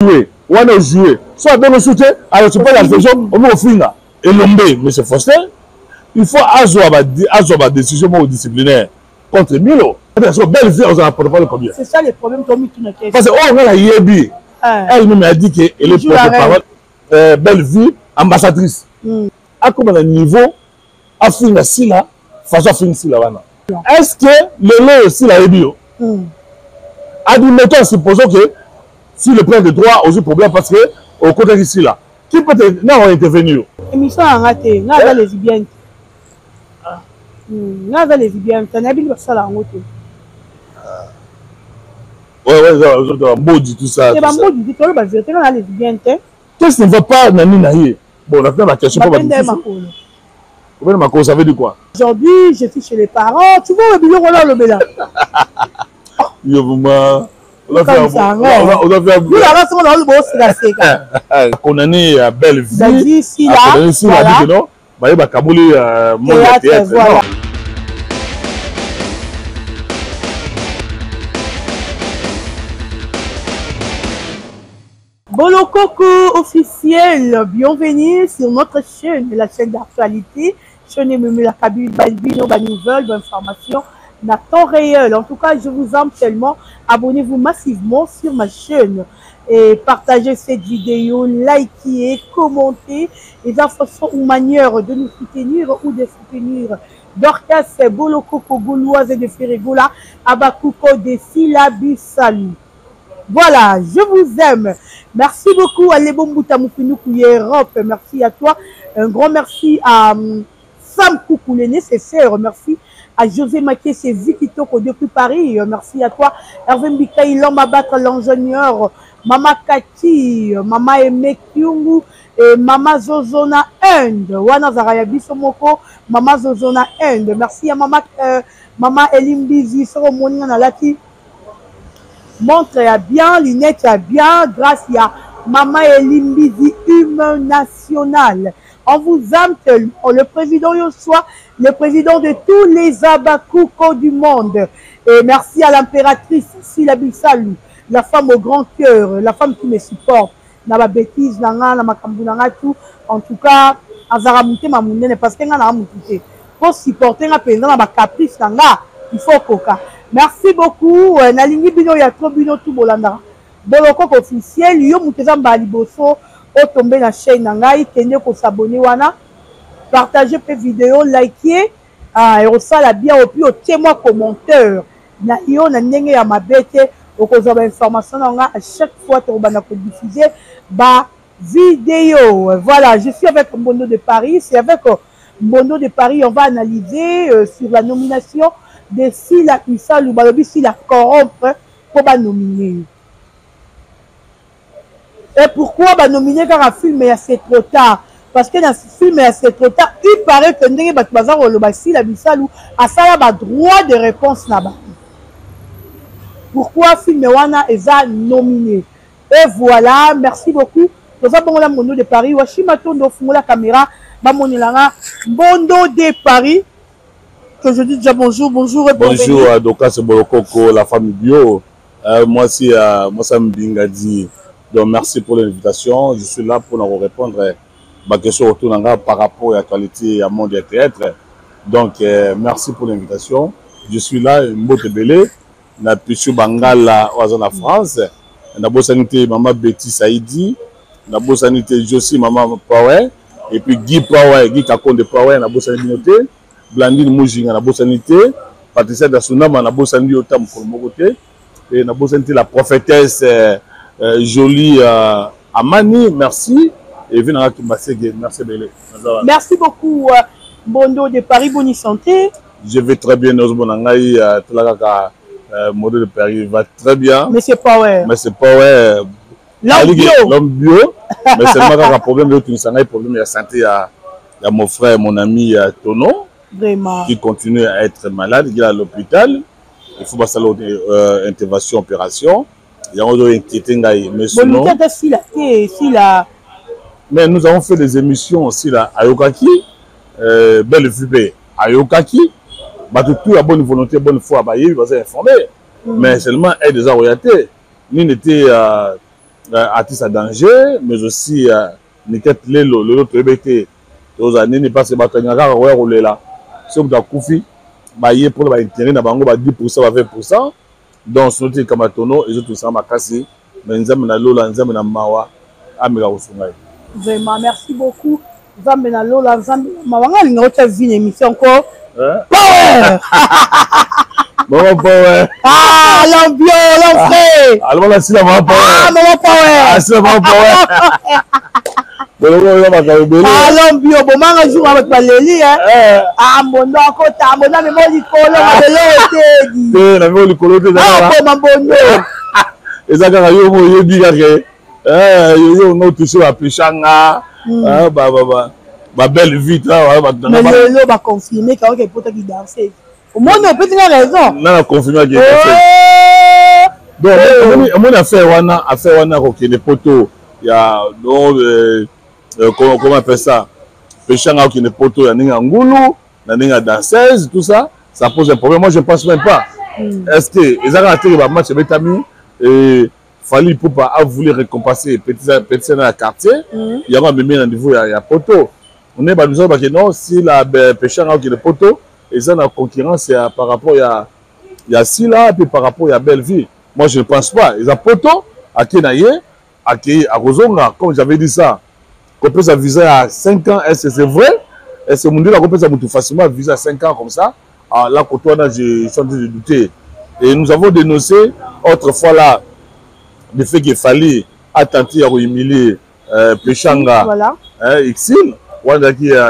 Jouer wana ojoue so abengo su te alors tu pas la saison omi kofinga elombe monsieur Faustin il faut azwa ba azwa ba décision moko disciplinaire contre Milo parce que belle vie ozala porte-parole combien? C'est ça le problème to mituna question parce que oyo nga nayebi ah. elle-même a dit que elle est porte-parole euh, belle vie ambassadrice mm. akoma na niveau afinga sila façon afingi sila wana est ce que lelo oyo sila ayebi yo hmm. admettons supposons que sur le plan de droit ozwi problème parce que okotaki sila qui peut te na ointervenir yo émission yanga te nga aza eh? lesbienne te ah. hmm, nga aza lesbienne te nayebi basala yango te ah. ouais ouais bambodi tout ça te bambodi te toloba vérité nga na lesbienne te qu'est-ce ne va pas na nini na ye Bon, on a fait ma question. Babenda makolo. Babenda makolo, ça veut dire quoi? Aujourd'hui, je suis chez les parents. Tu vois le biloko là, le bela. Yo vraiment. Condamné à belle vie. Condamné Sila, dit que non. Baye bakaboli monde ya théâtre. Voilà. Bolokoko officiel, bienvenue sur notre chaîne, la chaîne d'actualité, chaîne Memela Kabila, Balbino, ba nouvelles, ba informations, na temps réel. En tout cas, je vous aime tellement. Abonnez-vous massivement sur ma chaîne et partagez cette vidéo, likez, commentez. Et la façon ou manière de nous soutenir ou de soutenir Dorcas Bolokoko Gauloise de Ferregola, Abakuko de Silabi Salou. Voilà, je vous aime. Merci beaucoup à Lebo Mbuta Mufinuku Europe. Merci à toi. Un grand merci à hum, Sam Koukou, le nécessaire. Merci à José Maquet, c'est Vicky Toko depuis Paris. Merci à toi. Hervé Mbikaï, l'homme à battre, l'ingénieur. Mama Kati, Mama Aimé Kyungu et Mama Zozona Inde. Wana Zaraya Moko, Mama Zozona Inde. Merci à Mama, euh, Mama Elimbizi, Soro Moninga Nalati. Montre ya bien, lunette ya bien, grâce ya Mama Elimbizi, humain national. On vous aime tellement. Le président Yoshua, le président de tous les Abakoukos du monde. Et merci à l'impératrice Sila Bissalou, la femme au grand cœur, la femme qui me supporte. Na ba bêtises na nga, na makambo na nga tout. En tout cas, azara mutema munene parce que nga na mutu te. Po supporter nga penza na ba caprice na nga, il faut koka. Merci beaucoup. Euh, nalingi bino ya trop bino tout bolandaka. Bolokoko officiel, yo mutu eza mbala liboso otombe na chaîne na ngai, kende ko s'abonner wana. Partager pe vidéo, liker, ah, ekosala bien et puis otie mwa commentaire na yo na ndenge ya mabe te, okozwa ba information na nga à chaque fois tokobanda ko diffuser ba vidéo. Voilà, je suis avec Mbondo de Paris, c'est avec euh, Mbondo de Paris, on va analyser euh, sur la nomination de Sila Issa Balobi Sila corrompre pour ba nominer. Et pourquoi ba nominer kaka film ya c'est trop tard? Parce que na film ya c'est trop tard, il paraît que ndenge bato baza koloba Sila Bisalu asala ba droit de réponse na bato. Pourquoi film wana eza nominé? Et voilà, merci beaucoup. Toza bongo na Mbondo de Paris, Washima Tondo fungola caméra, bamonela nga Mbondo de Paris. Que je dis déjà bonjour, bonjour et bonjour à Dokas Bolokoko, la famille bio. Euh, moi aussi, euh, moi ça Mbingadi. Donc merci pour l'invitation. Je suis là pour nous répondre ma question autour nanga par rapport à l'actualité à monde et théâtre. Donc euh, merci pour l'invitation. Je suis là, Mbote Belé, na Pichu Bangala, oyo na France. Na bosani te Mama Betty Saidi, na bosani te Josie Mama Power, et puis Guy Power, Guy Kakonde Power, na bosani bino te. Blandine Mujinga na bosani te, Patricia Dasunama na bosani yo ta mokolo moko te, et na bosani te la prophétesse euh, euh, Jolie euh, Amani, merci. Et vi nanga Kimbaseke, merci ebele. Merci beaucoup euh, Mbondo de Paris, bonne santé. Je vais très bien, ozomona ngai euh, tala kaka euh, Mbondo de Paris va très bien. Monsieur Power. Monsieur Power. L'homme bio. L'homme bio. Mais seulement kaka problème oyo ngai problème ya santé ya ya mon frère, mon ami ya Tono. Vraiment. Qui continue à être malade, qui est à l'hôpital. Il faut passer euh, intervention, opération. Yango ozo inquiéter ngai. Mais sinon. Bon, sila te, sila. Mais nous avons fait des émissions aussi là à Yokaki, euh, Belle Vue à Yokaki. Bato tout ya bonne volonté, bonne foi, bayebi baza informé. Mm. Mais seulement aide eza koya te. Nini te euh, Artiste à danger, mais aussi Niket Lelo. Lelo toyebi te tozala nini, parce que bato alingaka kaka koya kolela soki moto akufi, baye mpona baintérêt na bango, ba 10, ba 20. Donc soki likambo ya tono ezotungisaka makasi, mais Nzambe na lola, Nzambe na mawa, ameka kosunga ye. Vraiment, merci beaucoup. Nzambe na lola, Nzambe na mawa. Nga alinga otya vie na émission ko power. Maman Power. Ah, l'ambio, l'entrée. Ah, alors la sila Maman Power. Ah, Maman Power. Ah, sila Maman Power. Boloko oyo makambo ebele. Ah, l'ambio, bomanga jour bato baleli, hein. Ah, mbondo akota, mbondo amema likolo, mabele otedi. Te, na memo likolo te. Ah, boma mbondo. Eza kaka yo mo oyebi kaka. Eh, yo yo ngo touche ba peshanga. Ah, ba ba ba. Ba belle vie, ta, ba ba. Mais lelo ba confirmer ka oke pota ki danser. Omoni, opesi nga raison. Nga na confirme ake. Donc omoni affaire wana, affaire wana kokende poto ya, donc comment appelle ça, peshanga okende poto ya ndenge ya ngulu na ndenge ya danseuse, tout ça, ça pose un problème. Moi, je pense même pas. Est-ce que eza kaka teke bamatch ebetami et Fally Ipupa a voulu récompenser petit petit na quartier, yango amemi na niveau ya poto? On est babiso bake non, si la peshanga okende poto, eza na concurrence ya par rapport ya Sila, puis par rapport ya Belle Vie. Moi, je ne pense pas. Eza poto ake na ye, ake akozonga. Comme j'avais dit ça, kopesa visa ya 5 ans, est-ce que c'est vrai? Est-ce que mondele akopesa motu facilement visa ya 5 ans comme ça? Ah, là, côté wana, je suis en train de douter. Et nous avons dénoncé autrefois là le fait qu'il fallait attenter à humilier Peshanga, voilà. Hein, Exil.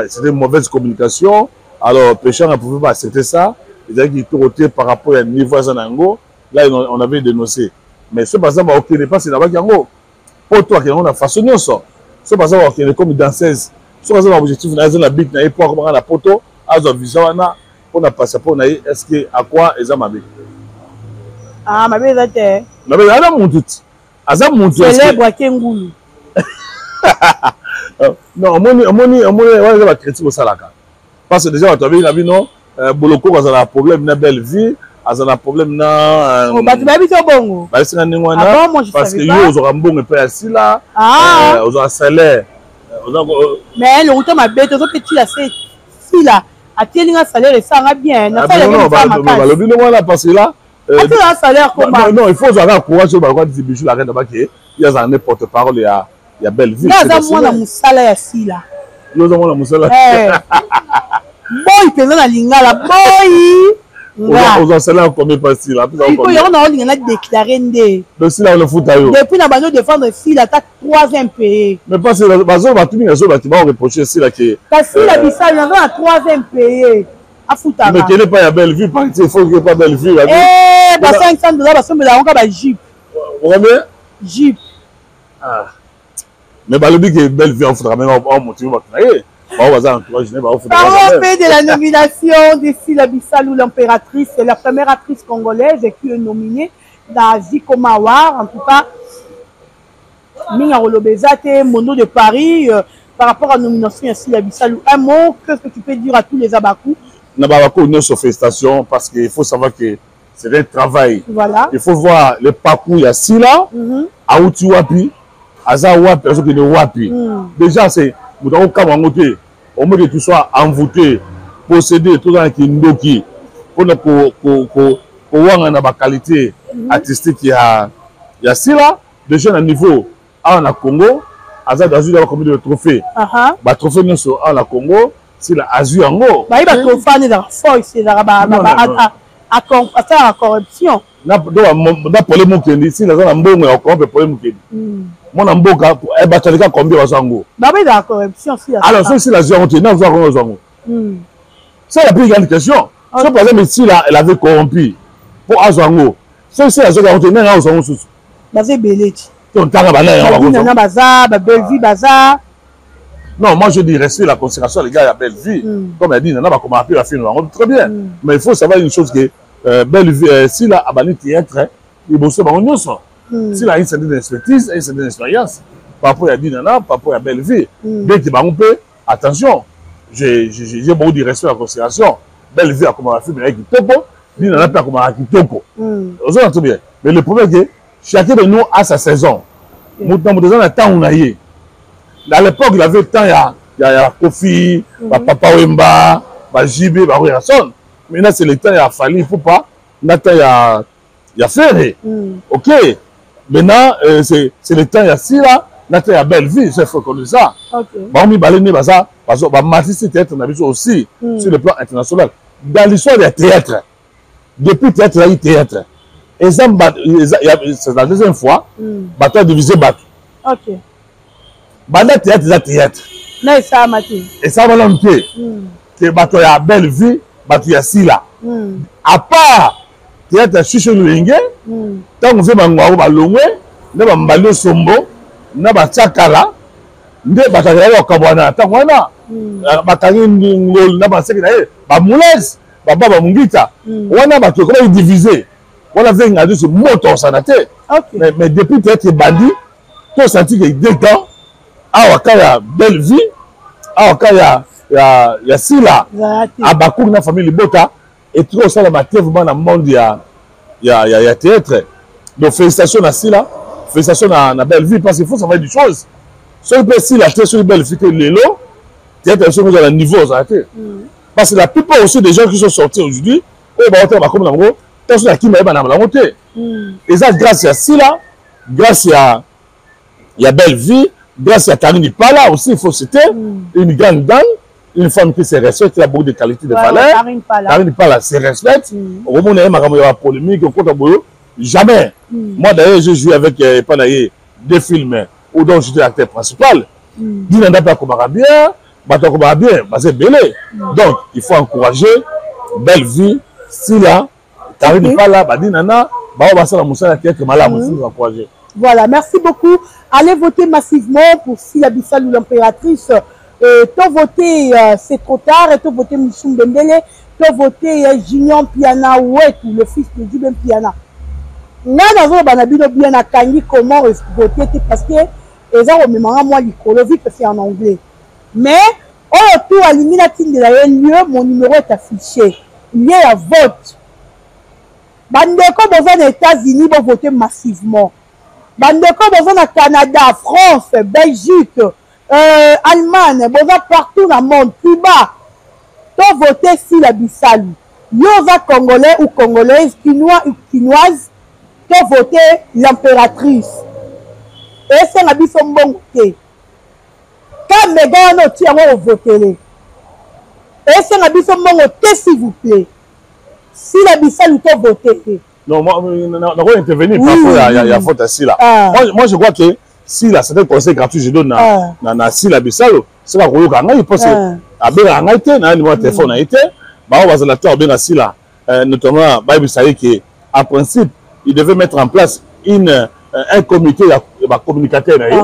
C'était une mauvaise communication. Alors Peshanga ne pouvait pas accepter ça. Il a tout par rapport à niveau Zanango. Là, on avait dénoncé. Mais ce par exemple, ok, n'est pas c'est là-bas yango. Pour toi qui on a façonné ça. Ce par exemple, ok, comme danseuse. Ce par exemple, objectif na la bite na pour comment la poto, azo visa wana pour na passeport na, est-ce que à quoi eza mabe? Ah, mabe eza te. Mabe ana mutu. Aza mutu. Célèbre ake ngulu. Non, omoni wana eza ba critique osalaka. Parce que déjà bato babengi na bino Boloko azala na problème na Belle Vie, azala na problème na bato bayebi to bongo. Bayesinga ndenge wana parce que yo ozwaka mbongo epai ya Sila, ozwaka salaire. Mais lokuta mabe, tozope tila se Sila atieli nga salaire, esanga bien. Balobi ndenge wana parce que là atela salaire koma. Non, il faut ozwaka courage oyo balokwa disi Bijou la reine abaki ye azala nde porte parole ya Belle Vie. Nga aza mwana mosala ya Sila. Yo oza mwana mosala. Boy mpenza na lingala boy. Ozwa salaire combien pa Sila? Sikoyo yango na olinga na déclaré nde. Donc Sila olofuta yo. Depuis na bando défendre Sila, ata troisième payé. Mais parce que bazo bato mingi azo bato bareproche Sila ke kasi Sila bisali naza na troisième payé afutaka. Mais kele pa ya Belle Vue, par il faut que pas Belle Vue. Eh, ba 500 $ basombela yango ka ba jeep. Combien? Jeep. Ah. Mais balobi ke Belle Vue afutaka même amotivé bato na ye. Parlons un peu de la nomination de Sila Bissalou, l'impératrice, la première actrice congolaise qui est nominée dans Zikoma Award. En tout cas, Minga Rolobezate, Mondo de Paris, par rapport à la nomination de Sila Bissalou, un mot, qu'est-ce que tu peux dire à tous les Abakous? Nabako, nos félicitations, parce qu'il faut savoir que c'est un travail. Voilà. Il faut voir le parcours, il y a Sila, Aouti Wapi, Aza Wapi, Azoki Wapi. Déjà, c'est moto akokama yango te. Au moins que tu sois envoûté, possédé, toza na kindoki mpona kowanga na baqualité artistique ya Sila. Déjà na niveau awa na Congo, aza azwi d'abord combien de trophée? Batrophée nyonso awa na Congo, Sila azwi yango. Bayi batrophée wana ezalaka force, ezalaka asalaka corruption. Na pole mokendi, Sila aza na mbongo ya kocorrompre pole mokendi. Mwana mboka, bato aleka combien bazwa yango? Baba, ezalaka corruption. Sila. Alors soki Sila azwi yango te, na azwa yango, azwa yango. C'est la plus grande question. So par exemple Sila, elle avait corrompu po azwa yango, soki Sila azwaki yango te, ndenge azwa yango susu? Baza ebele ti. To ntanga bana yango. Nana baza, babelle baza. Non, moi je dis respect, la considération, les gars, ya Belle Vie. Comme elle dit, nana bakoma mpe bafilme bango très bien. Mais il faut savoir une chose que Belle Vie, Sila abandi théâtre liboso bango nyonso. Sila a une certaine expertise, une certaine expérience par rapport à Dinana, par rapport à Belle Vie. Bien que bango mpe, attention, j'ai beaucoup de respect, la considération. Belle Vie akomaka film ya kitoko, Dinana mpe akomaka kitoko. Ozona très bien. Mais le problème est que chacun de nous a sa saison. Moto na moto aza na ntango na ye. À l'époque, il avait temps ya Kofi, ba Papa Wemba, ba JB, ba Werrason. Maintenant, c'est le temps ya Fally Ipupa, na temps ya Ferre. Ok. Maintenant, c'est le temps ya Sila, na temps ya Belle Vie, c'est faut comme ça. Bango mibale nde baza bamatisi théâtre na biso aussi sur le plan international. Dans l'histoire ya théâtre, depuis théâtre ezalaki théâtre, eza c'est la deuxième fois bato adivise bato. Banda théâtre eza théâtre, na esalama te. Esalama nanu te ke bato ya Belle Vie, bato ya Sila, à part théâtre ya Shusho Loyenge, ntango mpe bango yango balongwe na bambali osombo na batiakala nde bato azalaki kokabwana. Ntango wana bakangi ngolu na baseki na ye, bamulese baba bamungita wana, bato ekomaki divise wana, venga nyonso moto osana te. Mais depuis théâtre ebandi, tosenti ke deux temps awa ka ya Belle Vie, awa ka ya Sila, Abakour na famille libota, etiki kosalama te vraiment na monde ya théâtre. Donc félicitations na Sila, félicitations na Belle Vie, parce qu'il faut savoir des choses: soki mpe Sila te, soki Belle Vie te, lelo théâtre soki ozala niveau ozala te, parce que la plupart aussi des gens qui sont sortis aujourd'hui, oyo baotala bakomi na bango ntanso na kima yeba na bango te, eza grâce ya Sila, grâce ya Belle Vie, grâce à Karine Pala aussi, il faut citer une grande dame, une femme qui se respecte, qui a beaucoup de qualités, de valeur. Karine Pala. Karine Pala se respecte. Au moment où il y a polémique, jamais. Moi d'ailleurs, j'ai joué avec Panaye deux films où donc j'étais acteur principal. Dina Ndapa akomaka bien, bato akomaka bien, baza ebele. Donc il faut encourager Belle Vie, Sila, Karine Pala, badinana bao basala mosala théâtre malamu, il faut encourager. Voilà, merci beaucoup. Allez voter massivement pour Sila Bissalou, l'impératrice. To voter, c'est trop tard. Et to voter Michoum Bendele. To voter Junior Piana Wetu, le fils de Jubem Piana. Nga nazoloba na bino bien, nakangi comment voter te, parce que eza komemanga mwa likolo vu que c'est en anglais. Mais oyo tout alingi natindela ye lieu, mon numéro est affiché. Lieu ya vote. Bandeko boza na États-Unis, bovote massivement. Bandeko boza na Canada, France, Belgique, Allemagne, boza partout na monde, Cuba, to vote Sila Bisalu. Yo oza congolais ou congolaise, kinois ou kinoise, to vote l'impératrice. Esenga biso mbongo te. Ka mega wana otia yango kovotele, esenga biso mbongo te, s'il vous plaît. Sila Bisalu, to vote te. Non, moi, nako intervenir par rapport ya faute ya Sila. Moi, je crois que Sila, c'est un conseil gratuit je donne na Sila Bisalo. Soki akoyoka ngai, parce que abengaka ngai te na numéro ya téléphone na ye te, bango bazala te abenga Sila, notamment bayebisa ye ke en principe il devait mettre en place un comité ya bacommunicateur na ye.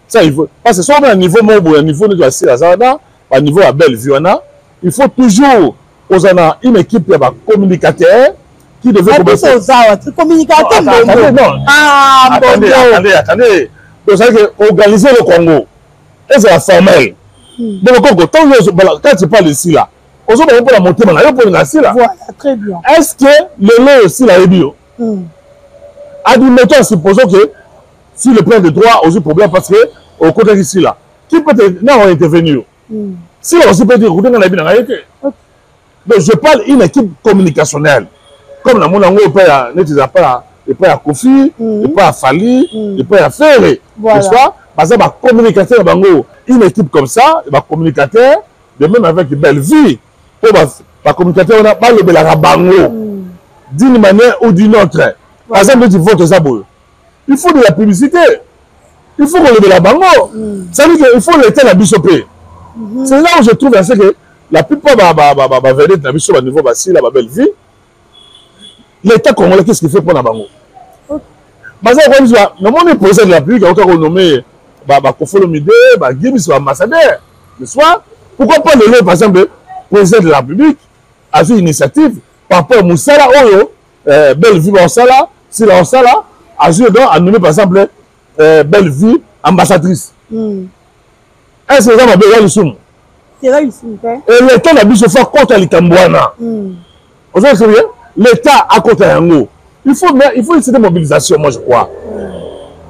Ça, il faut, parce que soki na niveau moko boye, na niveau neti ya Sila aza wana, baniveau ya Belle Vie wana, il faut toujours kozala na une équipe ya bacommunicateur qui devait commencer. Ozawa communicateur. Non, attendez, attendez, attendez. Donc c'est que organiser le Congo ezala formel. Donc koko, ntango quand tu parles ici là, ozobaka mpona motema na yo mpona na Sila. Voilà, très bien. Est ce que lelo oyo Sila ayebi yo? Admettons, supposons que sur le plan de droit ozwi problème parce que okotaki Sila, qui peut te na intervenir? Sila aussi peut dire: "Écoutez, nga nayebi na ngai te." Donc je parle une équipe communicationnelle comme namoni yango epai ya neti eza epai ya Kofi, epai ya Fally, epai ya Ferre, n'est-ce pas? Baza bacommunicateur na bango, une équipe comme ça, bacommunicateur, de même avec Belle Vie, mpo bacommunicateur wana balobelaka bango d'une manière ou d'une autre. Par exemple, neti vote eza boye, il faut de la publicité, il faut kolobela bango. Ça veut dire que il faut l'état na biso mpe. C'est là où je trouve assez que la plupart bavedette na biso, baniveau basila, babelle vie, l'état congolais, qu'est-ce qu'il fait mpona bango? Baza koka biso, namoni président de la République akoka konommer baKoffi Olomide, baGims, baambassadeur, n'est-ce pas? Pourquoi pas lelo, par exemple, président de la République azwi initiative par rapport mosala oyo Belle Vie baosala, Sila osala, azwi donc anommé par exemple Belle Vie ambassadrice? Est ce eza mabe? Eza lisumu? Eza lisumu te. L'état na biso faut akota likambo wana. Ozo sérieux, l'état akota yango. Il faut, mais il faut une certaine mobilisation, moi je crois.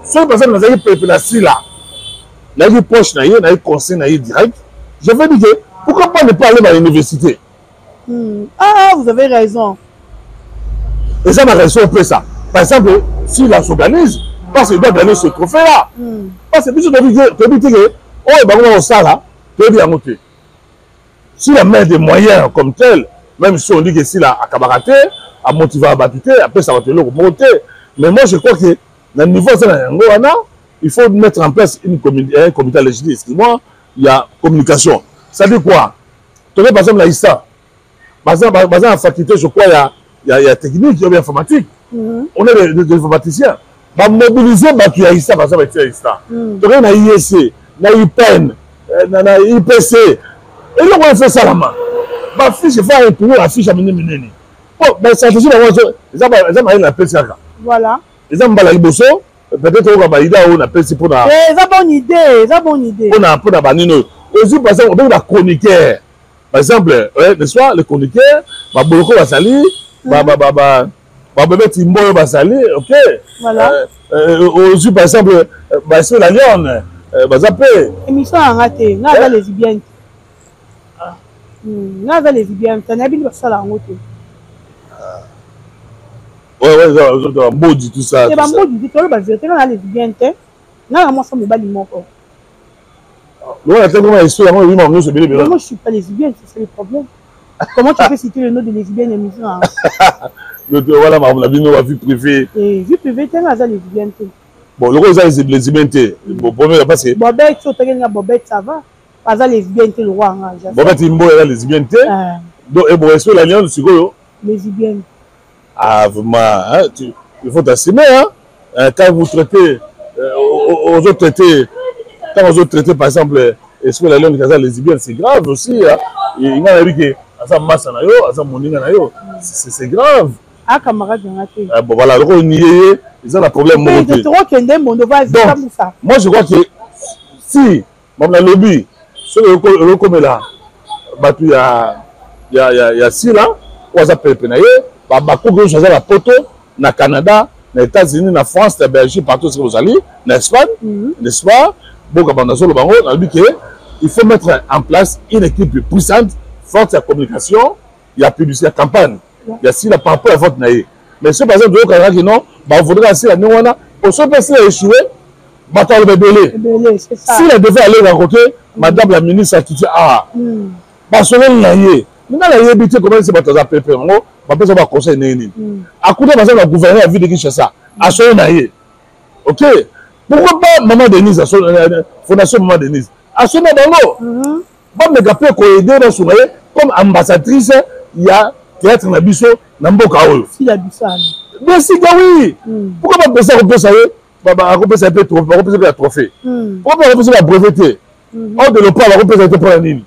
Soki par exemple nazalaki pepe na Sila, nayaki proche na ye, nayaki conseil na ye direct, je vais dire que pourquoi pas ne pas aller na université. Ah, vous avez raison. Eza na raison opesa. Par exemple, Sila s'organise parce qu'il doit gagner ce trophée là. Parce que biso toyebi te ke oyo bango bakosala, toyebi yango te. Sila met des moyens comme tel, même si on dit que Sila akabaka te, amotivaka bato te, apesaka bato eloko moko te, mais moi je crois que na niveau aza na yango wana, il faut mettre en place une comité, un comité législatif, excuse-moi, il y a communication. Ça dit quoi? Toke par exemple na ISA, baza baza na faculté, je crois, ya technique ou bien informatique. On est des informaticiens. Bamobilize bato ya ISA, baza bato ya ISA. Toke na IEC, na IPN, na IPC, eloko wana faut esalama. Bafiche faut imprimer, bafiche ya minene minene, po bastratégie bango eza mayele napesi kaka. Voilà. Eza mbala liboso peut-être oyoka baida oyo napesi mpona Eza bonne idée, eza bonne idée. Mpona banini oyo ozwi, par exemple obengi bachroniqueur, par exemple, n'est-ce pas, les chroniqueurs baboloko bazali, babebe timbo oyo bazali, ok. Voilà. Ozwi par exemple baesprit la lionne, baza mpe. Émission yanga te, nga aza lesbienne te. Nga aza lesbienne te, nayebi nde basala yango te. Ouais, bambodi, tout ça. Te, bambodi te, toloba vérité, nga na lesbienne te, nga na mwasi mobali moko. Lokola te koma histoire yango ebima nyonso ebele ebele. Moi, je suis pas lesbienne, c'est ça le problème. Comment tu peux citer le nom de lesbienne émission, hein? Wana makambo na bino ba vie privée. Vie privée te, nga aza lesbienne te. Bon, lokola eza lesbienne te, bon, problème parce que Bobette, so otangeli nga Bobette, ça va, aza lesbienne te, lokwa nga. Bobette Mboyo eza lesbienne te. Donc ebo esprit la lion sikoyo. Lesbienne. Ah vraiment, hein, il faut t'assumer, hein. Quand vous traitez aux autres traités, quand aux autres traités, par exemple esprit la lion aza lesbienne, c'est grave aussi, hein. Nga nayebi ke aza masa na yo, aza moninga na yo, c'est grave. A camarade nanga te. Ah, bon voilà, loko niye ye, eza na problème moko te. Tokokende mondo. Donc moi je crois que si mamu nalobi, soki elokomela bato ya Sila oyo aza pepe na ye, bakoki nyonso aza na Poto, na Canada, na États-Unis, na France, na Belgique, partout esika bozali, na Espagne, n'est-ce pas, boka bando azoloba bango, nalobi ke il faut mettre en place une équipe puissante, forte ya communication, ya publicité, ya campagne ya Sila par rapport ya vote na ye. Mais soki par exemple toyokakaki non, bavote Sila ndenge wana, po soki mpe Sila échoué, bato aloba ebele. Sila devait aller rencontrer madame la ministre akiti ah basololi na ye. Nga nayebi te comment ese bato aza pepe yango bapesa baconseil ndenge nini. Akuta baza na gouverneur ya ville de Kinshasa, asolo na ye, ok. Pourquoi pas maman Denise, fondation maman Denise, asolo na bango, bameka mpe koaider, basunga ye comme ambassadrice ya théâtre na biso na mboka oyo. Bien sûr que oui. Pourquoi bapesa kopesa ye, akopesa ye mpe trophée, bakopesa mpe ya trophée? Pourquoi bakopesa ba brevet te? Or de lopa bakopesa te, mpona nini?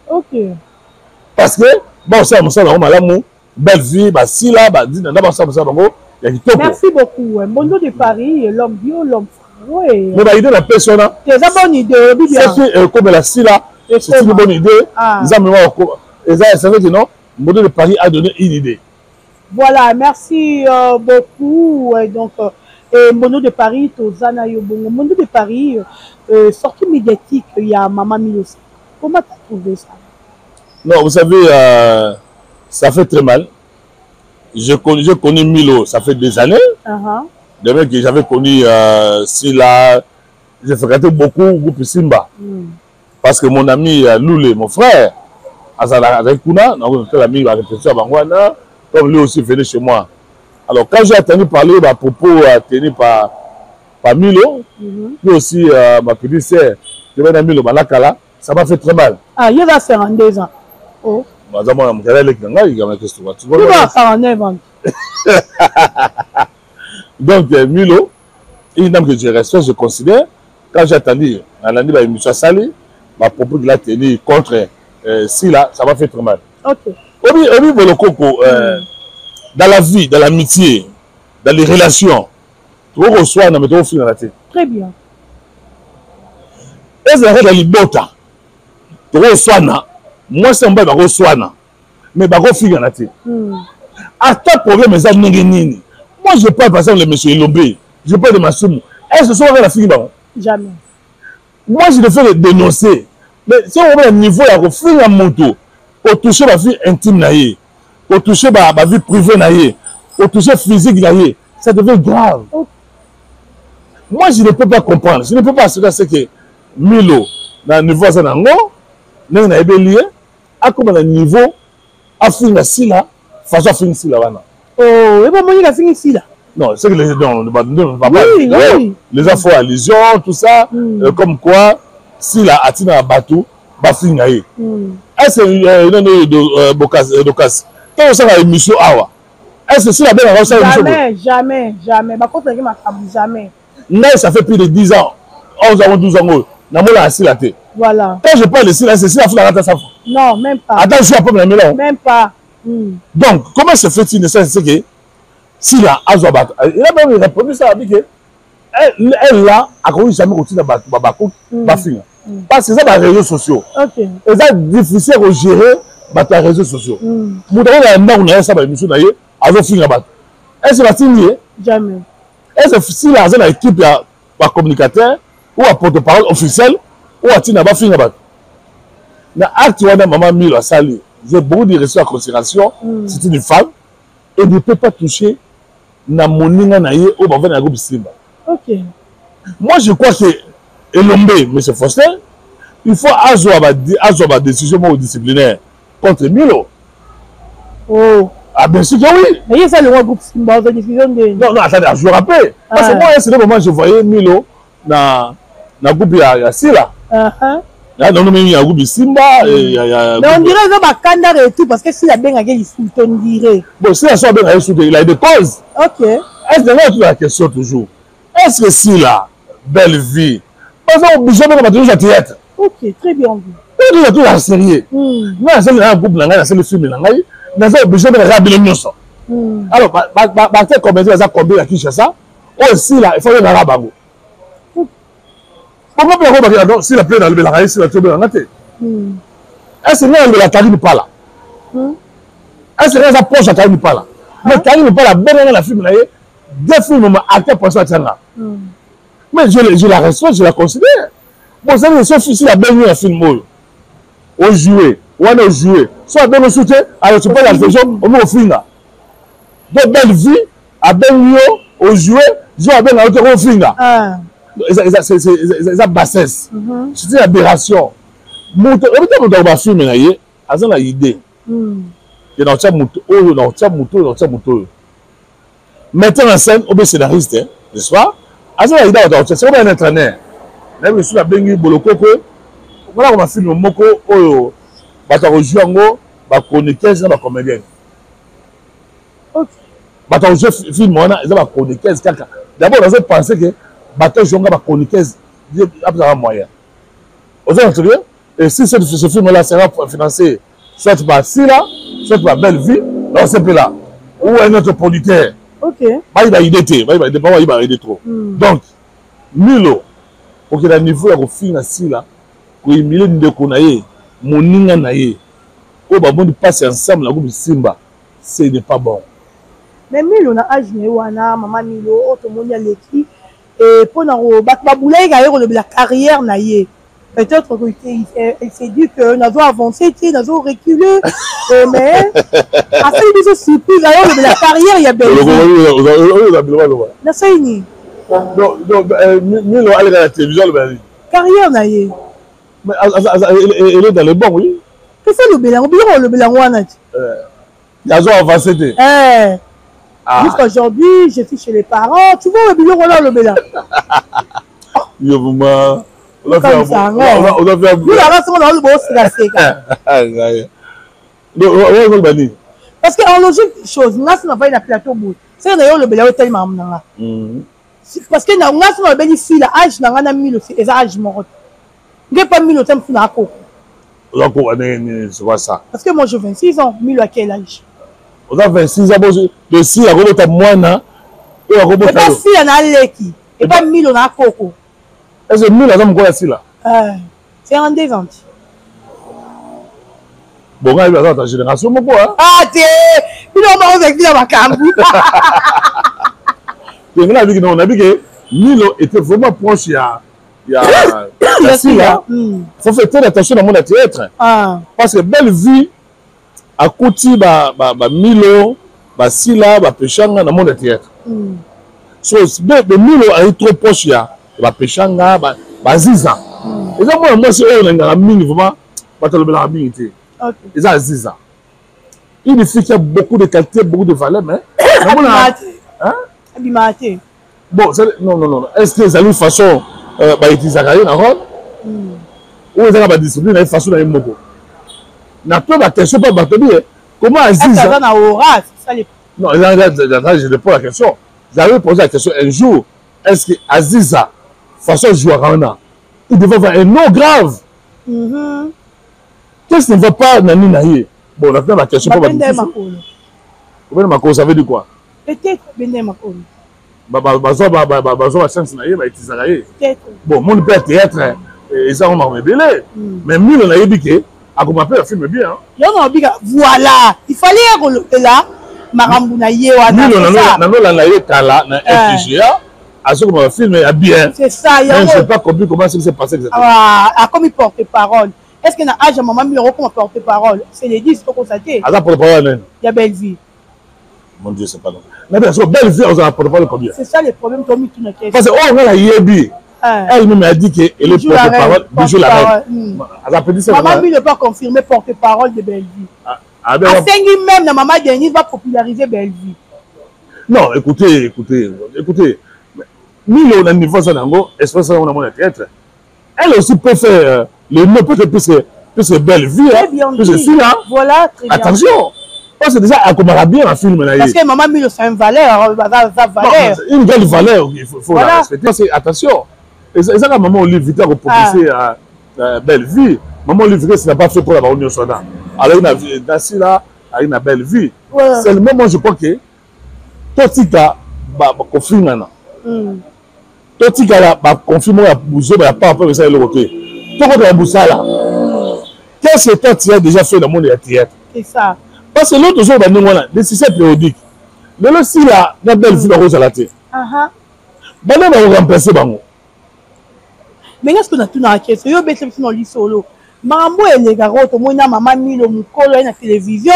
Parce que baosala mosala bango malamu, belle vie, basila badina nda basala mosala bango ya kitoko. Merci beaucoup, Mbondo de Paris, l'homme bio, l'homme frais. Mais baidée na pesi wana. Eza bonne idée, olobi bien. Soki ekomela Sila, c'est une bonne idée. Nzambe moko eza, c'est vrai que non, Mbondo de Paris a donné une idée. Voilà, merci beaucoup. Et donc, et Mbondo de Paris, tozana yo bongo. Mbondo de Paris, sortie médiatique, il y a Maman Milos. Comment tu as trouvé ça? Non, vous savez, ça fait très mal. J'ai connu Milo, ça fait des années. De même que j'avais connu Sila, j'ai fréquenté beaucoup le groupe Simba. Parce que mon ami Loulé, mon frère, azalaki kuna, l'ami va répéter à Bangwana, comme lui aussi venait chez moi. Alors quand j'ai entendu parler à propos tenu par Milo, lui aussi, ma petite sœur, je vais Milo Balakala, ça m'a fait très mal. Ah, il a 52 ans. Oh. Baza mwana mokala eleki na ngai kama question. Tu vas 49 ans. Donc Milo, une dame que je respecte, je considère, quand j'ai entendu nalandi ba émission asali, ba propos qu'il a tenu contre Sila, ça m'a fait très mal. Obi obi bolokoko, dans la vie, dans l'amitié, dans les relations, tokoswana mais tokofingana te. Très bien. Ezalaka na libota, tokoswana, mwasi na mobali bakoswana mais bakofingana te. Ata problème eza ndenge nini, moi je parle par exemple de monsieur Elombe, je parle de Masumu. Est ce que soki nafingi bango? Jamais. Moi, je ne fais que dénoncer. Mais soki okomona niveau ya kofinga moto, kotouche bavie intime na ye, kotouche bavie privée na ye, kotouche physique na ye, ça devient grave. Okay. Moi, je ne peux pas comprendre, je ne peux pas accepter ce que Milo na niveau aza nango, ndenge nayebeli ye, akoma na niveau afinga Sila, façon afingi Sila wana. Oh, et bon, moi, afingi Sila. Non, c'est que les, non, non, papa, oui, oui. Les infos allusions, tout ça, comme quoi Sila atina bato bafinga ye. Est-ce que non, non, Bokas, Dokas, ntango osala émission awa, est-ce que Sila abengaka osala émission? Jamais, jamais, jamais. Bakotaki makambo, jamais. Ngai, ça fait plus de 10 ans, 11 ans, 12 ans oyo namonaka Sila te. Voilà. Quand je parle de Sila, c'est Sila afulaka ata safu. Non, même pas. Ata jour apome na melon. Même pas. Donc, comment se fait-il ne c'est que Sila azwa bato, il a même répondu ça, abi que elle, elle là, akoki jamais kotinda bato babakoki bafinga. Parce que eza ba réseaux sociaux. Eza difficile kogérer bato ya réseaux sociaux. Moto akoki na ndako na ye, asala baémission na ye, azofinga bato. Est-ce batindi ye? Jamais. Est-ce que Sila aza na équipe ya bacommunicateur ou ya porte-parole officiel ou atinda bafinga bato? Na acte wana mama Milo asali, j'ai beaucoup de respect à considération, c'est une femme et ne peut pas toucher na moninga na ye oyo bavanda na groupe Simba. Moi, je crois que Elombe, M. Faustin, il faut azwa ba, azwa ba décision moko disciplinaire contre Milo. Oh. Ah, bien sûr que oui. Mais il y a le groupe Simba, on a décision de. Non, non, attendez, je rappelle. Parce que moi, c'est le moment je voyais Milo na, na groupe ya, ya Sila. Ya, non, non, mais il y a groupe Simba. Et, ya, ya, Mais on dirait que Bakanda et tout, parce que Sila benga il on dirait. Bon, Sila soit benga il a des causes. Ok. Est-ce que la question toujours? Est-ce que Sila, belle vie, parce que obligé de toujours à théâtre? Ok, très bien vu. Toujours toujours à sérieux. Moi, c'est un groupe na c'est le film na ngai, naza obligé de regarder nyonso. Alors, ba ba ba ba comédien za combien à Kinshasa? Oh, Sila, il faut que na bango. Pourquoi pas ba donc Sila plein na lobela ngai, Sila tobe na te. Est-ce que ngai la Karine Pala? Est-ce que ça poche à Karine Pala? Mais Karine Pala benga na film na ye, deux films ma acteur pour ça tianga. Mais je la respecte, je la considère. Bon, ça, c'est sauf si la belle un film oyo. Au jouer, ou on jouer. Soit ben soutien, alors tu peux la saison, on au finga. De belle vie, à ben yo, au jouer, joue à ben au finga. C'est ça bassesse. C'est une aberration. Moto, on peut pas film na ye, aza na idée. Et dans tia moto oyo, dans tia moto, dans tia moto. Metteur en scène ou bien scénariste, n'est-ce pas? Aza na idée dans tia, c'est comme un entraîneur. Na biso na bengi bolokoko. Voilà comme film moko oyo bato ko jouer yango ba chroniqueuse na ba comédienne. Ok. Bato ko jouer film wana eza ba chroniqueuse kaka. D'abord nazo penser que bato jouer ba chroniqueuse apesaka moyen. Ozo comprendre? Et si ce film-là sera financé soit par Sila, soit par Belle Vie, dans ce pays-là, ou un autre producteur. Ok. Bah, il va aider, bah, il va aider, bah, il va aider trop. Donc, Milo, ok, na niveau ya kofinga Sila, koyimile ndeko na ye, moninga na ye, oyo bamoni passe ensemble na groupe Simba, ce n'est pas bon. Mais Milo na âge na ye wana, mama Milo, oyo tomoni aleki, et mpo na bato babulaki ye kolobela carrière na ye. Peut-être qu'il s'est dit que nazo avancer, tu sais, nazo reculer, mais asali biso surprise, ayo lobela carrière ya Belgique. Nasali nini? Non, non, Milo aleka na télévision alobela nini? Carrière na ye. Mais elle est dans le bon, oui. Qu'est-ce que lobela yango? Biloko olobela yango wana ti. Nazo avancer te. Ah. Jusqu'aujourd'hui, je suis chez les parents. Tu vois, biloko wana olobela. Yo vraiment. Parce que en logique chose, nga si navandi na plateau boye, seke na yo olobela yo etali makambo na nga. Parce que nga si nalobeli Sila, âge na nga na Milo eza âge moko te. Nge pa Milo te mosu na akoko. Oza koko ndenge nini, c'est pas ça. Parce que moi j'ai 26 ans, Milo à quel âge? Oza 26 ans, bo de Sila akobota mwana oyo akobota. Epa Sila na leki, epa Milo na akoko. Est-ce que Milo aza mokolo ya Sila? 52 ans. Bon, ngai aza ta génération moko, hein. Ah te, bino bango ozalaki na makambo. Te, ngai nabiki non, nabiki. Milo était vraiment proche ya Sila. Faut faire très attention na monde ya théâtre. Ah. Parce que Belle Vie akuti ba ba, ba Milo, ba Sila, ba Peshanga na monde ya théâtre. So be, be Milo ayi trop proche ya ba Peshanga, ba ba Ziza. Eza mwana mwasi oyo nalingaka mingi vraiment, bato alobelaka mingi te. Eza Aziza. Une fille qui a beaucoup de qualité, beaucoup de valeur, mais namona, hein? Abimaka te. Bon, non, non, non. Est-ce que ezali façon bautilisaka ye na rôle oyo ezaka badiscipline na ye, façon na ye moko na to baquestion mpo bato bi comment Aziza aza na aura, c'est ça les Non, là, là, là, je réponds la question. J'avais posé la question un jour: est-ce que Aziza, façon joueur wana, il devait avoir un nom grave? Qu'est-ce qui ne va pas na nini na ye? Bon, na la question mpo babenda ye makolo. Obenda makolo, ça veut dire quoi? Peut-être benda ye makolo. Bazwa bachance na ye, bautilisaka ye. Peut-être. Bon, moni mpe ya théâtre eza ngo makambo ebele, mais Milo nayebi ke akoma mpe film bien. Yo na obika, voilà, il fallait ye kolobela makambo na ye wana. Milo nanolanda ye kala na FGA, azokoma bafilm ya bien. C'est ça. Mais je pas compris comment ça s'est passé exactement. Ah, akomi porte parole. Est ce que na âge ya mama Milo okoma porte parole? C'est les 10 tokosa te. Aza porte parole nani? Ya Bellevue. Mon Dieu, c'est pas normal. Mais bien sûr, Bellevue aza porte parole combien? C'est ça le problème, tomituna. Parce que oyo nga nayebi, elle-même a dit que elle est porte-parole, Bijou la reine. Aza petit. Maman Milo pas confirmé porte-parole de Bellevue. Ah, ben, asengi même na mama Denise va populariser Bellevue. Non, écoutez, écoutez, écoutez. Milo na niveau aza nango, espace yango na mona théâtre. Elle aussi peut faire le mot peut-être plus que Bellevue, Très hein, bien plus que dit. Sila. Voilà, très bien. Attention. Parce que déjà, akomaka bien na film na ye. Parce que maman Milo, c'est une valeur, aza valeur. Une grande valeur, il faut la respecter. Parce que, attention, ezaka maman Olive te akopropulser Belle Vie. Maman Olive, ce n'a pas fait pour la bango nyonso wana. Alors, na Sila, ayi na Belle Vie. Seulement, moi, je crois que totika kofingana, totikala baconflit moko ya buzoba ya papa mpo esala eloko te, tokota ya mosala. Qu'est-ce que toi tu as déjà fait dans le monde ya théâtre? C'est ça. Parce que l'autre ozoba ndenge wana, le système périodique lelo, Sila na Belle Vie bakozala te, bana bakoremplace bango. Mais nga soki natunaka question, yo obetisa biso na lisolo makambo elekaka oyo tomoni na mama Milo mokolo ye na télévision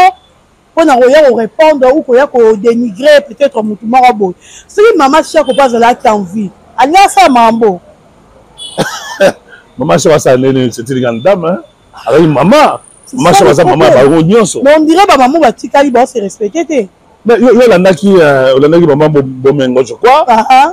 mpona koya korépondre ou koya kodénigrer peut-être motu moko boye, soki mama Shako mpo azalaki en vie, alingi asala makambo? Mama Shako asala ndenge? C'est une grande dame, hein? Azali mama, mama Shako aza mama ya bango nyonso. Mais on dirait bamamo batikali baose respecte te. Mais yo olandaki olandaki mama Bomengo, je crois,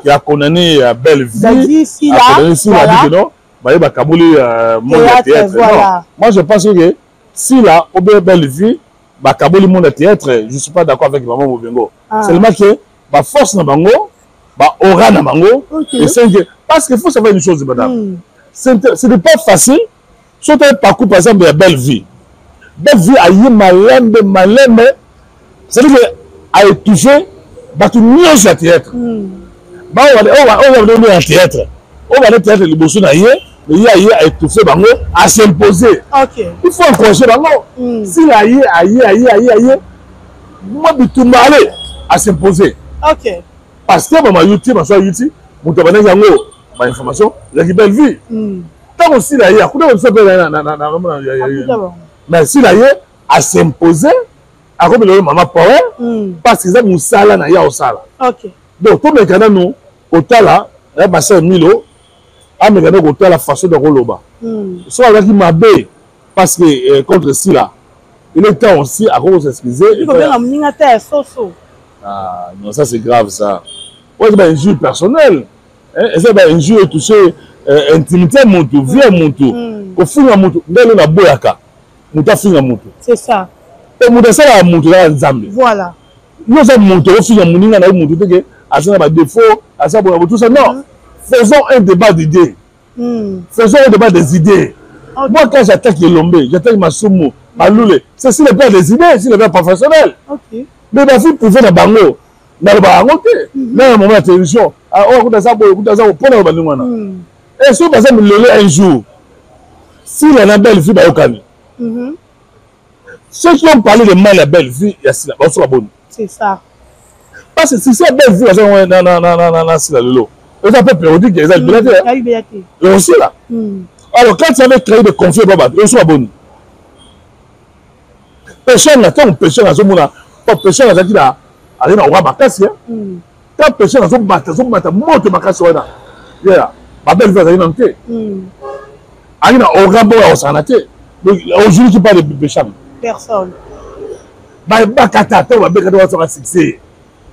qui a condamné Belle Vie, Sila. A condamné Sila, dit que non, baye bakaboli monde ya théâtre. Non, moi je pense que Sila ou bien Belle Vie bakaboli monde ya théâtre, je suis pas d'accord avec maman Bomengo. Seulement que baforce na bango, baora na bango esengi, parce que faut savoir une chose, madame, ce n'est pas facile. Soki oyo parcours par exemple ya Belle Vie, Belle Vie aye malembe malembe, c'est-à-dire que aétouffe bato nyonso ya théâtre, oyo ya théâtre, oyo bana théâtre liboso na ye, mais ye aye aétouffe bango, as'impose. Il faut encourager bango. Sila aye aye aye aye aye mwa bitumba, ale as'impose. Parce que bama yuti baso yuti moto abandaki yango, bainformation ezalaki Belle Vie. Ntango Sila ye akuta biso mpe, mais Sila ye as'impose, akomi lelo mama power, parce que eza mosala na ye aosala. Donc tomeka nanu kotala ya basere Milo, ameka nde kotala façon de koloba. So azalaki mabe parce que contre Sila, il est temps aussi akoki s'excuser. Kobenga moninga ta ya soso. Ah non, ça c'est grave, ça oyo eza bainjure personnelle, eza bainjure etouche intimité ya motu, vie ya motu, kofinga motu. Nde elo naboyaka motu afinga motu. C'est ça. Po moto asalaka motu ezaka Nzambe. Yo oza moto, ofinga moninga na yo motu teke aza na badéfaut, aza boya botu ça, non. Faisons un débat d'idées. Faisons un débat des idées. Moi, quand j'attaque Elombe, j'attaque Masumu, Malule, c'est sur le plan des idées, sur le plan professionnel. Mais bafille privée na bango, nalobaka yango te na na moment ya télévision. Oyo kuta aza boye, kuta aza mpona loba ndenge wana. E soki baza milelo, un jour Sila na Belle Vie bayokani, ceux qui ont parlé de mal ya Belle Vie, ya Sila, baosoka boni? C'est ça. Parce que si c'est Belle Vie aza na Sila lelo. Eza mpe périodique, eza libela te, ekosila. Alors quand tu avais créé des conflits ba bato oso baboni peshanga, ntango peshanga azomona, peshanga azalaki na azali na ora makasi, ntango peshanga azomata, azomata moto makasi wana, yeah, babelle vie azali nanu te, azali na ora moko ya kosangana te. Donc aujourd'hui qui parle de peshanga? Personne. Bayebaka ta ntango babekata basaka succès.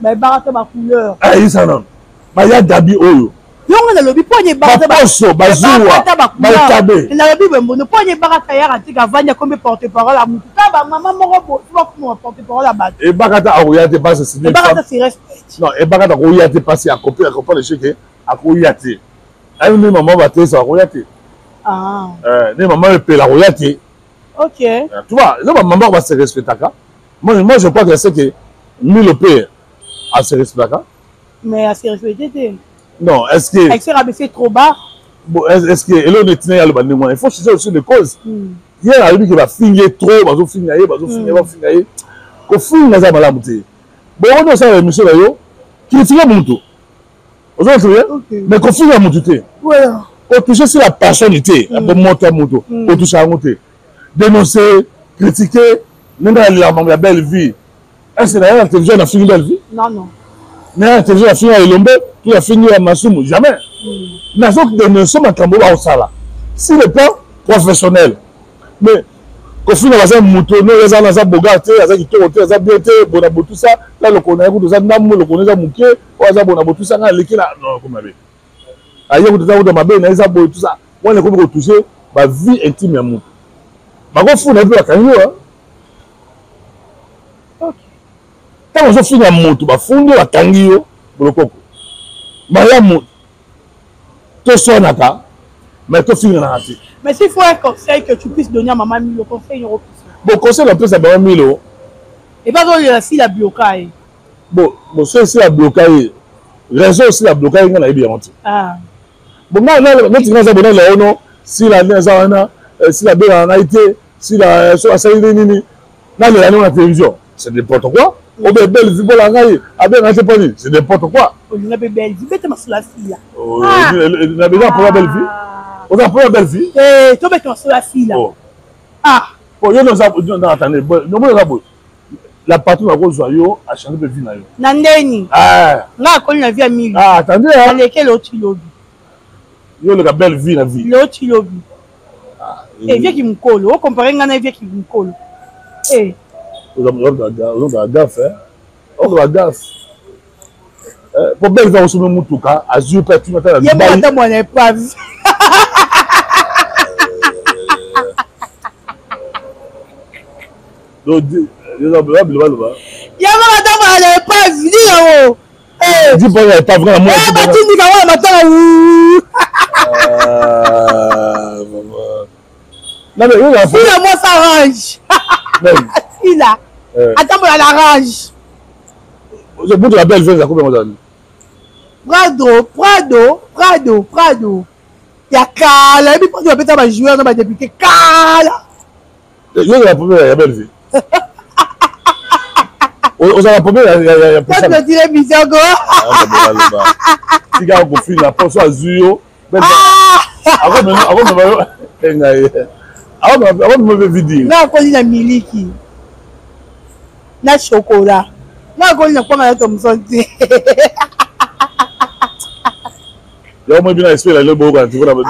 Bayebaka ta bacouleur. Ayisa nanu baya gabi oyo. Yongo nalobi mpo nye baposo bazuwa baetabe. Nalobi boye mpo nye ebaka yaka tika avandi akombi porte parole ya mutu ta bamama moko boye bakoma porte parole ya bato. Ebaka ta akoya te pasi. Ebaka ta se respecte. Non, ebaka ta akoya te pasi akopi akopa le cheke akoya te ayi nde mama batesa akoya te, nde mama epela akoya te. Ok. Tu vois, eza bamama base respectaka. Moi je crois que c'est que Milo mpe ase respectaka. Mais ase respecte te. Non, est-ce que elle s'est rabaissée trop bas? Bon, est-ce que eloko neti na ye aloba ndenge wana, il faut chercher aussi les causes. Ye ayebi ke bafingi ye trop, bazofinga ye, bazofinga ye, bafinga ye. Kofinga eza malamu te. Bongo nde osala émission na yo, critique mutu, ozokoye, mais kofinga mutu te, kotouche sur la personne te, moto ya moto kotouche yango te. Dénoncer, critiquer, ndenge alelaka mambo ya belle vie, est ce que naya na télévision nafingi belle vie? Non, non. Naya na télévision nafingi ya Elombe to nafingi ya Masumu? Jamais. Nazo dénoncer makambo oyo bakosala sur le plan professionnel, mais kofinga baza moto no aza naza bogar te, aza kitoko te, aza bien te, bona botusa ta lokolo na ye kutu eza ndambo, lokolo eza moke, oyo aza bona botusa ngai aleki na non komi mabe, aye kutu eza kutu mabe na eza boye, tusa wana ekomi kotouche bavie intime ya moto, bakofunda ye mpe bakangi yo. Ntango ozofinga moto, bafundi yo, bakangi yo bolokoko. Malamu toswanaka, mais tofinganaka te. Mais s'il faut un conseil que tu puisses donner à Maman Milo, conseil yoko? Bon, conseil napesa Mama Milo. Epa zolela sila bloka ye. Bon, so esila bloka ye, raison osila bloka ye, nga nayebi yango te. Bon, nga neti nga aza bonala ono sila nde aza wana, sila abengaka ngai te, sila so asali nde nini, nalela nde na télévision, c'est n'importe quoi. Obe belle vie mpola ngai abengaka te mpo nini? C'est n'importe quoi. Olinga mpe belle vie, beta masolo ya sila. Na besoin mpola belle vie, oza mpola belle vie. Tobeta masolo ya sila. Po yo noza, non, attendez, nomoni oza boye, la patron akozwa yo, achange mpe vie na yo. Na ndeni nga akoli na vie ya Mili. Attendez. Alekeli oti lobi. Yo oleka belle vie na vie. Loti lobi evieki mokolo okompare nga na evieki mokolo. Ozonga gafe, ozonga gafe po belle vie akosomi mutuka, azwi mpe atuni ata na ye moko ata mwana epave. Bilobaloba. Ye moko ata mwana epave ni yango. Di mpo ya epave kaka mwana. Batindika wana matanga. Sila mwasi arrange, sila atambola na range. Mutu ya belle vie akomi yango zani. Prado, Prado, Prado, Prado ya kala, yebi Prado bapesa bajoueur na badepute kala. Yo ozala problème ya belle vie, ozala problème ya clôture bisogo. Tika kofinga mposo azwi yo, akomema yo ngai, akomema mpe vidire. Nga akoli na miliki na chocolat, nga akoli na kwanga na Thomson te. Yango moi bino esprit lelo boyoka tivona. Nga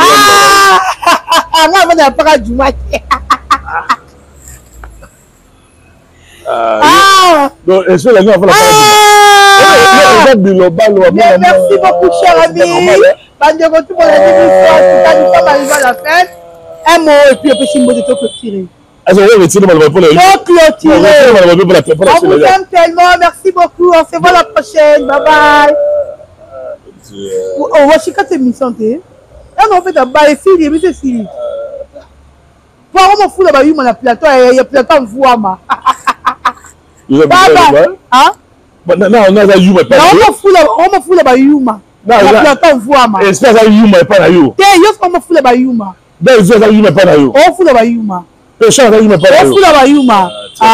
avanda na paka juma te. Donc esprit lelo avanda eza bilobaloba. Merci beaucoup, cher ami. Bandeko tu bolandi biso, tout nous sommes arrivés à la fin. Un mot et puis opesi mbote, to clôturer. To clôturer. On vous aime tellement, merci beaucoup, on se voit la prochaine, bye bye. Owashika te émission te yango opeta ba esili, émission esili po yango mofula bayuma na plateau ya plateau mvuama. Naza yuma. Omofula bayuma na plateau mvuama. Esprit aza yuma epai na yo. Te, yo soki omofula bayuma. Belle aza yuma epai na yo. Ofula bayuma. Pêcheur aza yuma epai na yo. Ofula bayuma.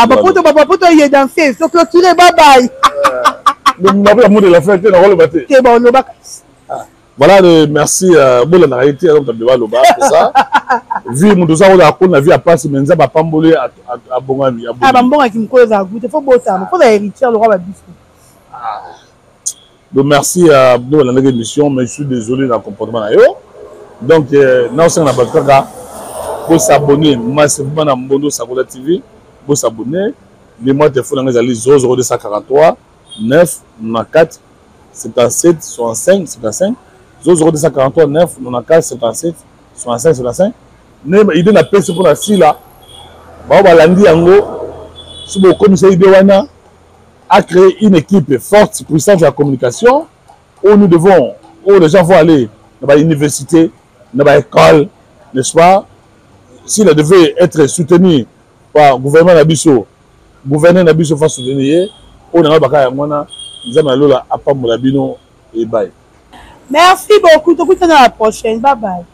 Bapoto bapoto ye danse, so clôturé, bye bye. Nakola mot de la fin te, nakoloba te. Te, balobaka. Voilà, le, merci. Euh, bolandaka ye te aza moto abeba aloba pesa vie moto oza oyo akoli na vie ya mpasi me nzambe apamboli abongami. Ah, bambongaki mokolo ezala gute fo botama mpo na héritière lokwa babiso. Ah. Donc merci à bino balandaki émission, mais je suis désolé na comportement na yo. Donc euh, naosenga na bato kaka bosabonne massivement na Mbondo Sakola TV, bosabonne. Numéro ya telefone yango ezali 00243 9 94 77 65 75, 00243 9 94 77 65 75. Ne idée napesi mpona sila bao balandi yango, soki bokomisa idée wana a créé une équipe forte, puissante de la communication où nous devons, où les gens vont aller dans l'université, dans l'école, n'est-ce pas? S'il devait être soutenu par gouvernement na biso, gouverneur na biso fa soutenir ye. Oyo nanga baka yango wana, Nzambe na lola apambola bino ebai. Merci beaucoup, tokutana la prochaine, bye bye.